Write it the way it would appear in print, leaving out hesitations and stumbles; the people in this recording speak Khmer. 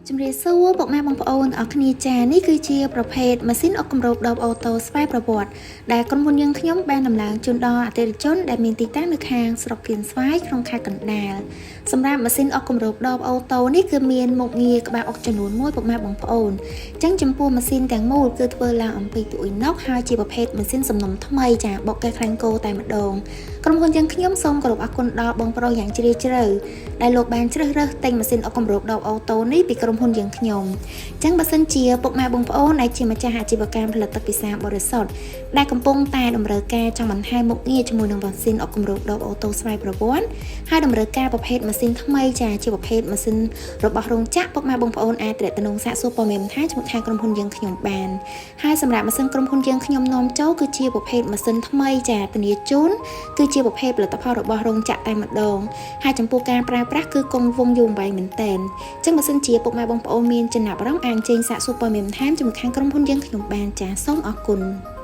ជំរាបសួរពុកម៉ែបងប្អូនអរគ្នាចានេះគឺជាប្រភេទម៉ាស៊ីនអុកគម្របដបអូតូស្វ័យប្រវត្តិដែលក្រុមហ៊ុនយើងខ្ញុំបានដំឡើងជូនដល់អតិថិជនដែលមានទីតាំងនៅខាងស្រុកគៀនស្វាយក្នុងខេត្តកណ្ដាលសម្រាប់ម៉ាស៊ីនអុកគម្របដបអូតូនេះគឺមានមុខងារក្បាលអុកចំនួនមួយពុកម៉ែបងប្អូនអញ្ចឹងចំពោះម៉ាស៊ីនទាំងមូលគឺធ្វើឡើងអំពីទូអ៊ុយណុកហើយជាប្រភេទម៉ាស៊ីនសំណុំថ្មីចាបកកេះខ្លាញ់គោតែម្ដងក្រុមហ៊ុនយើងខ្ញុំសូមគោរពអរគុណដល់បងប្រុសយ៉ាងជ្រាលជ្រៅដែលលោកបានជ្រើសរើសទិញម៉ាស៊ីនអុកគម្របដបអូតូនេះពីក្រុមហ៊ុនយើងខ្ញុំអញ្ចឹងបើសិនជាពុកម៉ែបងប្អូនដែលជាម្ចាស់អាជីវកម្មផលិតទឹកពិសាបរិសុទ្ធដែលកំពុងតែតម្រូវការចង់បន្ថែមមុខងារជាមួយនឹងម៉ាស៊ីនអុកគម្របដបអូតូស្វ័យប្រវត្តិហើយតម្រូវការប្រភេទម៉ាស៊ីនថ្មីចាជាប្រភេទម៉ាស៊ីនរបស់រោងចក្រពុកម៉ែបងប្អូនអាចទំនាក់ទំនងសាកសួរព័ត៌មានបន្ថែមជាមួយខាងក្រុមហ៊ុនយើងខ្ញុំបានហើយសម្រាប់ម៉ាស៊ីនក្រុមហ៊ុនយើងខ្ញុំនាំចូលគឺជាប្រភេទម៉ាស៊ីនថ្មីចាធានាជូនគឺជាប្រភេទផលិតផលរបស់រោងចក្រតែម្ដងហើយចំពោះការប្រើប្រាស់គឺគង់វង្សយូរអង្វែងមែនទែនចឹងបើសិនជាពុកម៉ែបងប្អូនមានចំណាប់អារម្មណ៍អាចអញ្ជើញសាកសួរព័ត៌មានបន្ថែមជាមួយខាងក្រុមហ៊ុនយើងខ្ញុំបានចាសូមអរគុណ។